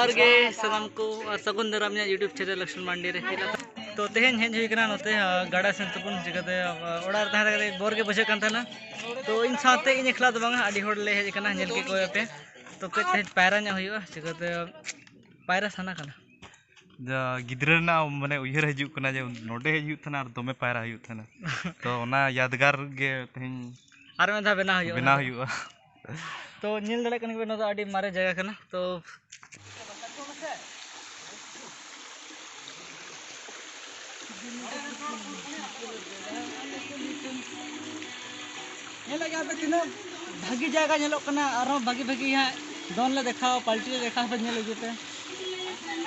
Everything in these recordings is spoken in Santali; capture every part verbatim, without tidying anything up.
ᱡᱚᱦᱟᱨ ᱜᱮ ᱥᱟᱱᱟᱢ ᱠᱚ, ᱟᱨ ᱥᱟᱹᱜᱩᱱ ᱫᱟᱨᱟᱢ ᱤᱧᱟᱹᱜ YouTube channel ᱞᱚᱠᱥᱢᱚᱱ ᱢᱟᱱᱰᱤ ᱨᱮ᱾ ᱛᱚ, ᱛᱮᱦᱮᱧ ᱦᱮᱡ ᱦᱩᱭ ᱠᱟᱱᱟ ᱱᱚᱛᱮ, ᱟᱸ, ᱜᱟᱰᱟ ᱥᱮᱱ ᱛᱩᱯᱩᱱ᱾ ᱪᱤᱠᱟᱹᱛᱮ, ᱟᱸ, ᱚᱲᱟᱜ ᱨᱮ ᱛᱟᱦᱮᱸ ᱠᱟᱛᱮ ᱵᱳᱨ ᱜᱮ ᱵᱩᱡᱷᱟᱹᱜ ᱠᱟᱱ ᱛᱟᱦᱮᱱᱟ᱾ ᱛᱚ, ᱤᱧ ᱥᱟᱶᱛᱮ ᱤᱧ ᱮᱠᱞᱟ ᱫᱚ ᱵᱟᱝᱟ, ᱟᱹᱰᱤ ᱦᱚᱲ ᱞᱮ ᱦᱮᱡ ᱟᱠᱟᱱᱟ, ᱧᱮᱞ ᱠᱮᱫ ᱠᱚᱣᱟᱯᱮ᱾ ᱛᱚ, ᱠᱟᱹᱡ ᱛᱮᱦᱮᱧ ᱯᱟᱭᱨᱟ ᱧᱚᱜ ᱦᱩᱭᱩᱜᱼᱟ, ᱪᱤᱠᱟᱹᱛᱮ ᱯᱟᱭᱨᱟ ᱥᱟᱱᱟ ᱠᱟᱱᱟ᱾ ᱡᱟ ᱜᱤᱫᱽᱨᱟᱹ ᱨᱮᱱᱟᱜ, ᱢᱟᱱᱮ, ᱩᱭᱦᱟᱹᱨ ᱦᱤᱡᱩᱜ ᱠᱟᱱᱟ ᱡᱮ ᱱᱚᱰᱮ ᱦᱮᱡ ᱦᱩᱭᱩᱜ ᱛᱟᱦᱮᱱᱟ ᱟᱨ ᱫᱚᱢᱮ ᱯᱟᱭᱨᱟ ᱦᱩᱭᱩᱜ ᱛᱟᱦᱮᱱᱟ᱾ ᱛᱚ, ᱚᱱᱟ ᱭᱟᱫᱽᱜᱟᱨ ᱜᱮ ᱛᱮᱦᱮᱧ ᱟᱨ ᱢᱤᱫ ᱫᱷᱟᱣ ᱵᱮᱱᱟᱣ ᱦᱩᱭᱩᱜᱼᱟ᱾ ᱵᱮᱱᱟᱣ ᱦᱩᱭᱩᱜᱼᱟ᱾ ᱛᱚ, ᱧᱮᱞ ᱫᱟᱲᱮᱭᱟᱜ ᱠᱟᱱ ᱜᱮᱭᱟ, ᱱᱚᱣᱟ ᱫᱚ ᱟᱹᱰᱤ ᱢᱟᱨᱮ ᱡᱟᱭᱜᱟ ᱠᱟᱱᱟ᱾ ᱛᱚ, ᱧᱮᱞᱮᱫ ᱜᱮᱭᱟ ᱯᱮ ᱛᱤᱱᱟᱹᱜ ᱵᱷᱟᱹᱜᱤ ᱡᱟᱭᱜᱟ ᱧᱮᱞᱚᱜ ᱠᱟᱱᱟ, ᱟᱨᱦᱚᱸ ᱵᱷᱟᱹᱜᱤ ᱵᱷᱟᱹᱜᱤ ᱦᱟᱸᱜ ᱫᱚᱱ ᱞᱮ ᱫᱮᱠᱷᱟᱣᱟ, ᱯᱟᱞᱴᱤ ᱞᱮ ᱫᱮᱠᱷᱟᱣᱟ ᱯᱮ, ᱧᱮᱞ ᱤᱫᱤ ᱯᱮ᱾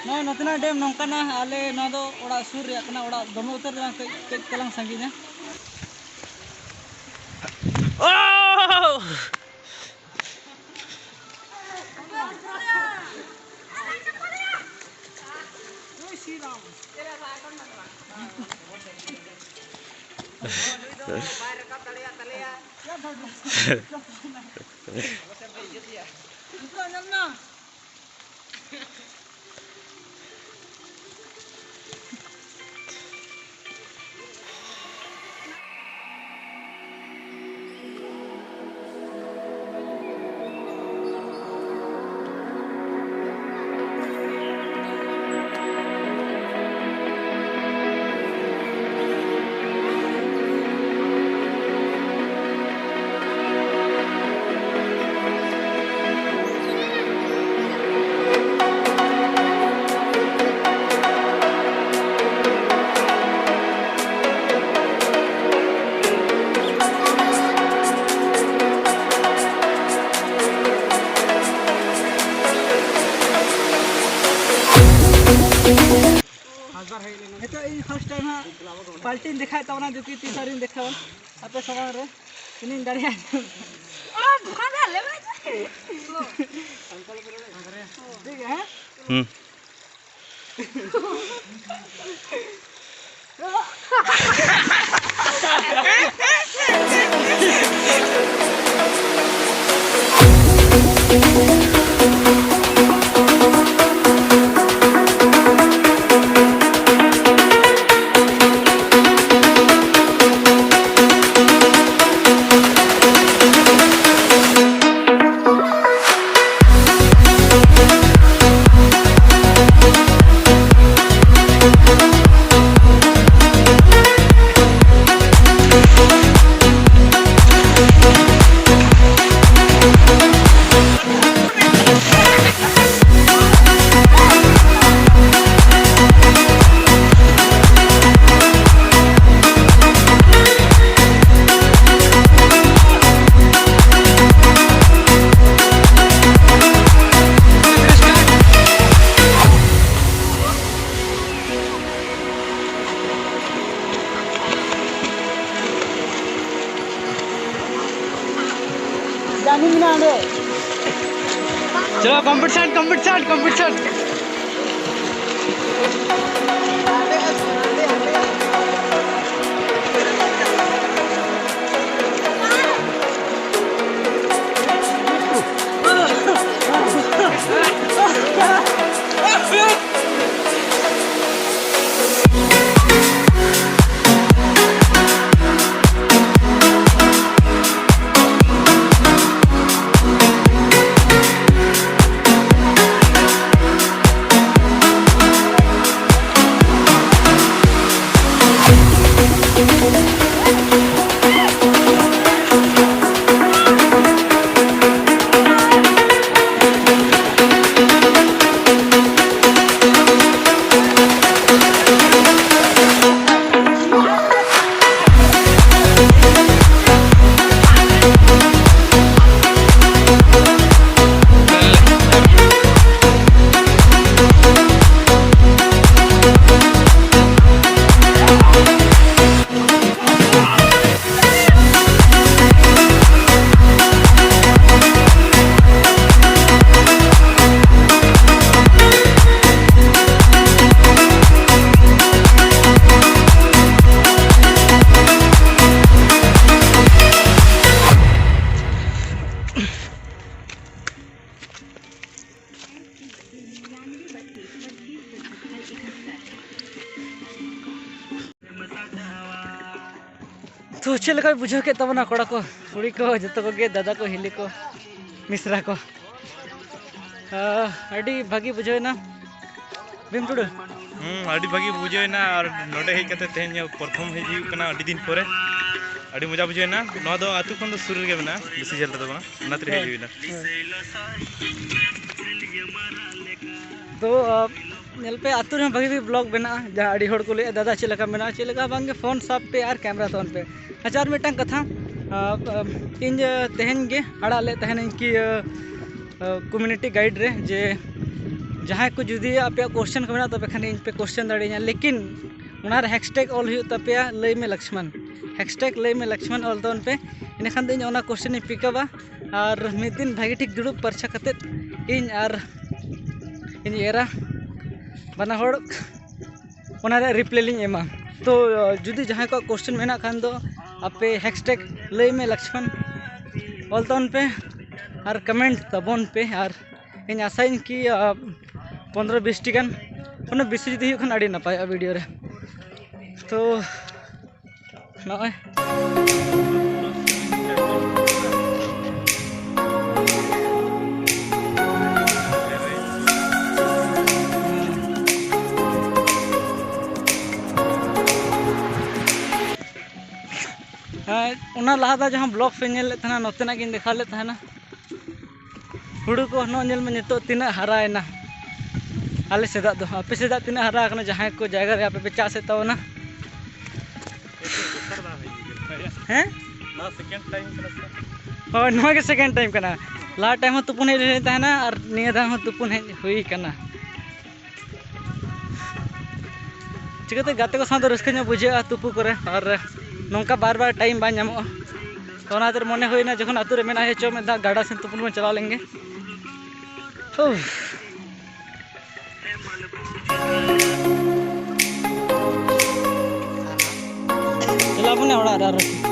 ᱱᱚᱜᱼᱚᱭ ᱱᱚᱛᱮᱱᱟᱜ ᱰᱮᱢ ᱱᱚᱝᱠᱟᱱᱟ, ᱟᱞᱮ ᱱᱚᱣᱟ ᱫᱚ ᱚᱲᱟᱜ ᱥᱩᱨ ᱨᱮᱭᱟᱜ ᱠᱟᱱᱟ, ᱚᱲᱟᱜ ᱫᱚᱢᱮ ᱩᱛᱟᱹᱨ ᱫᱚ ᱵᱟᱝ, ᱠᱟᱹᱡ, ᱠᱟᱹᱡ ᱛᱟᱞᱟᱝ ᱥᱟᱺᱜᱤᱧᱟ᱾ ᱱᱤᱛᱚᱜ ᱤᱧ first time ᱦᱟᱸᱜ ᱯᱟᱞᱴᱤᱧ ᱫᱮᱠᱷᱟᱣᱮᱫ ᱛᱟᱵᱚᱱᱟ, ᱡᱩᱠᱤ ᱛᱤᱥ ᱟᱹᱣᱨᱤᱧ ᱫᱮᱠᱷᱟᱣᱟ ᱟᱯᱮ ᱥᱟᱢᱟᱝ ᱨᱮ᱾ ᱛᱤᱱᱟᱹᱜ ᱤᱧ ᱫᱟᱲᱮᱭᱟᱜᱼᱟ᱾ ᱴᱷᱤᱠ ᱜᱮᱭᱟ, ᱦᱮᱸ? ᱦᱩᱸ᱾ ᱟᱹᱞᱤᱧ ᱢᱮᱱᱟᱜᱼᱟ ᱚᱸᱰᱮ᱾ ᱪᱚᱞᱚ, ᱠᱚᱢᱯᱤᱴᱤᱥᱚᱱ, ᱠᱚᱢᱯᱤᱴᱤᱥᱚᱱ, ᱠᱚᱢᱯᱤᱴᱤᱥᱚᱱ᱾ ᱛᱚ, ᱪᱮᱫ ᱞᱮᱠᱟ ᱯᱮ ᱵᱩᱡᱷᱟᱹᱣ ᱠᱮᱫ ᱛᱟᱵᱚᱱᱟ, ᱠᱚᱲᱟ ᱠᱚ, ᱠᱩᱲᱤ ᱠᱚ, ᱡᱚᱛᱚ ᱠᱚᱜᱮ, ᱫᱟᱫᱟ ᱠᱚ, ᱦᱤᱞᱤ ᱠᱚ, ᱢᱤᱥᱨᱟ ᱠᱚ? ᱟᱸ, ᱟᱹᱰᱤ ᱵᱷᱟᱹᱜᱤ ᱵᱩᱡᱷᱟᱹᱣ ᱮᱱᱟ᱾ ᱵᱷᱤᱢ ᱴᱩᱰᱩ᱾ ᱦᱩᱸ, ᱟᱹᱰᱤ ᱵᱷᱟᱹᱜᱤ ᱵᱩᱡᱷᱟᱹᱣ ᱮᱱᱟ᱾ ᱟᱨ ᱱᱚᱰᱮ ᱦᱮᱡ ᱠᱟᱛᱮ ᱛᱮᱦᱮᱧ ᱯᱨᱚᱛᱷᱚᱢ ᱦᱮᱡ ᱦᱩᱭᱩᱜ ᱠᱟᱱᱟ ᱟᱹᱰᱤ ᱫᱤᱱ ᱯᱚᱨᱮ᱾ ᱟᱹᱰᱤ ᱢᱚᱡᱟ ᱵᱩᱡᱷᱟᱹᱣ ᱮᱱᱟ᱾ ᱱᱚᱣᱟ ᱫᱚ ᱟᱹᱛᱩ ᱠᱷᱚᱱ ᱫᱚ ᱥᱩᱨ ᱨᱮᱜᱮ ᱢᱮᱱᱟᱜᱼᱟ, ᱵᱮᱥᱤ ᱡᱷᱟᱹᱞ ᱨᱮᱫᱚ ᱵᱟᱝᱟ, ᱚᱱᱟ ᱛᱮ ᱦᱮᱡ ᱦᱩᱭ ᱮᱱᱟ᱾ ᱛᱚ, ᱟᱸ, ᱧᱮᱞ ᱯᱮ, ᱟᱹᱛᱩ ᱨᱮᱦᱚᱸ ᱵᱷᱟᱹᱜᱤ ᱵᱷᱟᱹᱜᱤ ᱵᱞᱚᱜ ᱵᱮᱱᱟᱜᱼᱟ᱾ ᱡᱟᱦᱟᱸ ᱟᱹᱰᱤ ᱦᱚᱲ ᱠᱚ ᱞᱟᱹᱭᱮᱫᱼᱟ, "ᱫᱟᱫᱟ, ᱪᱮᱫ ᱞᱮᱠᱟ ᱢᱮᱱᱟᱜᱼᱟ?" ᱪᱮᱫ ᱞᱮᱠᱟ ᱵᱟᱝ ᱜᱮ, ᱯᱷᱳᱱ ᱥᱟᱵ ᱯᱮ ᱟᱨ ᱠᱮᱢᱨᱟ ᱛᱚᱱ ᱯᱮ᱾ ᱟᱪᱪᱷᱟ, ᱟᱨ ᱢᱤᱫᱴᱟᱝ ᱠᱟᱛᱷᱟ, ᱟᱸ, ᱟᱸ, ᱤᱧ, ᱟᱸ, ᱛᱮᱦᱮᱧ ᱜᱮ ᱟᱲᱟᱜ ᱞᱮᱫ ᱛᱟᱦᱮᱱᱟᱹᱧ ᱠᱤ, ᱟᱸ, ᱟᱸ, ᱠᱚᱢᱤᱭᱩᱱᱤᱴᱤ ᱜᱟᱭᱤᱰ ᱨᱮ, ᱡᱮ ᱡᱟᱦᱟᱸᱭ ᱠᱚ ᱡᱩᱫᱤ ᱟᱯᱮᱭᱟᱜ ᱠᱚᱥᱪᱮᱱ ᱠᱚ ᱢᱮᱱᱟᱜ ᱛᱟᱯᱮ ᱠᱷᱟᱱ, ᱤᱧ ᱯᱮ ᱠᱚᱥᱪᱮᱱ ᱫᱟᱲᱮᱭᱟᱹᱧᱟ, ᱞᱮᱠᱤᱱ ᱚᱱᱟ ᱨᱮ ᱦᱮᱥᱴᱮᱜᱽ ᱚᱞ ᱦᱩᱭᱩᱜ ᱛᱟᱯᱮᱭᱟ, "ᱞᱟᱹᱭ ᱢᱮ ᱞᱚᱠᱥᱢᱚᱱ", ᱦᱮᱥᱴᱮᱜᱽ "ᱞᱟᱹᱭ ᱢᱮ ᱞᱚᱠᱥᱢᱚᱱ" ᱚᱞ ᱛᱟᱵᱚᱱ ᱯᱮ᱾ ᱤᱱᱟᱹᱠᱷᱟᱱ ᱫᱚ ᱤᱧ ᱚᱱᱟ ᱠᱚᱥᱪᱮᱱ ᱤᱧ ᱯᱤᱠᱟᱯᱟ᱾ ᱟᱨ ᱢᱤᱫ ᱫᱤᱱ ᱵᱷᱟᱜᱮ ᱴᱷᱤᱠ ᱫᱩᱲᱩᱵ ᱯᱟᱨᱪᱷᱟ ᱠᱟᱛᱮᱫ ᱤᱧ ᱟᱨ ᱤᱧ ᱮᱨᱟ ᱵᱟᱱᱟ ᱦᱚᱲ ᱚᱱᱟ ᱨᱮᱭᱟᱜ ᱨᱤᱯᱞᱟᱭ ᱞᱤᱧ ᱮᱢᱟ᱾ ᱛᱚ ᱡᱩᱫᱤ ᱡᱟᱦᱟᱸᱭ ᱠᱚᱣᱟᱜ ᱠᱚᱥᱪᱮᱱ ᱢᱮᱱᱟᱜ ᱠᱷᱟᱱ ᱫᱚ ᱟᱯᱮ ᱦᱮᱥᱴᱮᱜᱽ ᱞᱟᱹᱭ ᱢᱮ ᱞᱚᱠᱥᱢᱚᱱ ᱚᱞ ᱛᱟᱵᱚᱱ ᱯᱮ ᱟᱨ ᱠᱚᱢᱮᱱᱴ ᱛᱟᱵᱚᱱ ᱯᱮ᱾ ᱟᱨ ᱤᱧ ᱟᱥᱟᱭᱟᱹᱧ ᱠᱤ ᱯᱚᱱᱨᱚ ᱵᱤᱥ ᱴᱤ ᱜᱟᱱ, ᱠᱳᱱᱳ ᱵᱮᱥᱤ ᱡᱩᱫᱤ ᱦᱩᱭᱩᱜ ᱠᱷᱟᱱ ᱟᱹᱰᱤ ᱱᱟᱯᱟᱭᱚᱜᱼᱟ ᱵᱷᱤᱰᱤᱭᱳ ᱨᱮ᱾ ᱛᱚ ᱱᱚᱜᱼᱚᱭ ᱦᱮᱸ, ᱚᱱᱟ ᱞᱟᱦᱟ ᱫᱚ ᱡᱟᱦᱟᱸ ᱵᱞᱚᱜ ᱯᱮ ᱧᱮᱞ ᱞᱮᱫ ᱛᱟᱦᱮᱱᱟ, ᱱᱚᱛᱮᱱᱟᱜ ᱜᱤᱧ ᱫᱮᱠᱷᱟᱣ ᱞᱮᱫ ᱛᱟᱦᱮᱱᱟ᱾ ᱦᱩᱲᱩ ᱠᱚ ᱱᱚᱜᱼᱚᱭ ᱧᱮᱞ ᱢᱮ, ᱱᱤᱛᱚᱜ ᱛᱤᱱᱟᱹᱜ ᱦᱟᱨᱟᱭᱮᱱᱟ ᱟᱞᱮ ᱥᱮᱫᱟᱜ ᱫᱚ᱾ ᱟᱯᱮ ᱥᱮᱫᱟᱜ ᱛᱤᱱᱟᱹᱜ ᱦᱟᱨᱟ ᱟᱠᱟᱱᱟ, ᱡᱟᱦᱟᱸᱭ ᱠᱚ ᱡᱟᱭᱜᱟ ᱨᱮ ᱟᱯᱮ ᱯᱮ ᱪᱟᱥᱮᱫ ᱛᱟᱵᱚᱱᱟ? ᱦᱮᱸ? ᱱᱚᱣᱟ second time ᱠᱟᱱᱟ ᱥᱮ? ᱦᱳᱭ, ᱱᱚᱣᱟ ᱜᱮ second time ᱠᱟᱱᱟ᱾ ᱞᱟᱦᱟ time ᱦᱚᱸ ᱛᱩᱯᱩᱱ ᱦᱮᱡ ᱦᱩᱭ ᱛᱟᱦᱮᱱᱟ ᱟᱨ ᱱᱤᱭᱟᱹ ᱫᱷᱟᱣ ᱦᱚᱸ ᱛᱩᱯᱩᱱ ᱦᱮᱡ ᱦᱩᱭ ᱠᱟᱱᱟ᱾ ᱪᱤᱠᱟᱹᱛᱮ ᱜᱟᱛᱮ ᱠᱚ ᱥᱟᱶ ᱫᱚ ᱨᱟᱹᱥᱠᱟᱹ ᱧᱚᱜ ᱵᱩᱡᱷᱟᱹᱜᱼᱟ ᱛᱩᱯᱩ ᱠᱚᱨᱮ, ᱟᱨ ᱱᱚᱝᱠᱟ ᱵᱟᱨ ᱵᱟᱨ time ᱵᱟᱝ ᱧᱟᱢᱚᱜᱼᱟ᱾ ᱛᱚ ᱚᱱᱟ ᱠᱷᱟᱹᱛᱤᱨ ᱢᱚᱱᱮ ᱦᱩᱭᱱᱟ, ᱡᱚᱠᱷᱚᱱ ᱟᱹᱛᱩ ᱨᱮ ᱢᱮᱱᱟᱜ ᱦᱮ, ᱪᱚ ᱢᱤᱫ ᱫᱷᱟᱣ ᱜᱟᱰᱟ ᱥᱮᱱ ᱛᱩᱯᱩᱱ ᱵᱚᱱ ᱪᱟᱞᱟᱣ ᱞᱮᱱ ᱜᱮ᱾ ᱦᱩ᱾ ᱪᱟᱞᱟᱣ ᱵᱚᱱ ᱚᱲᱟᱜ ᱨᱮ ᱟᱨᱚ᱾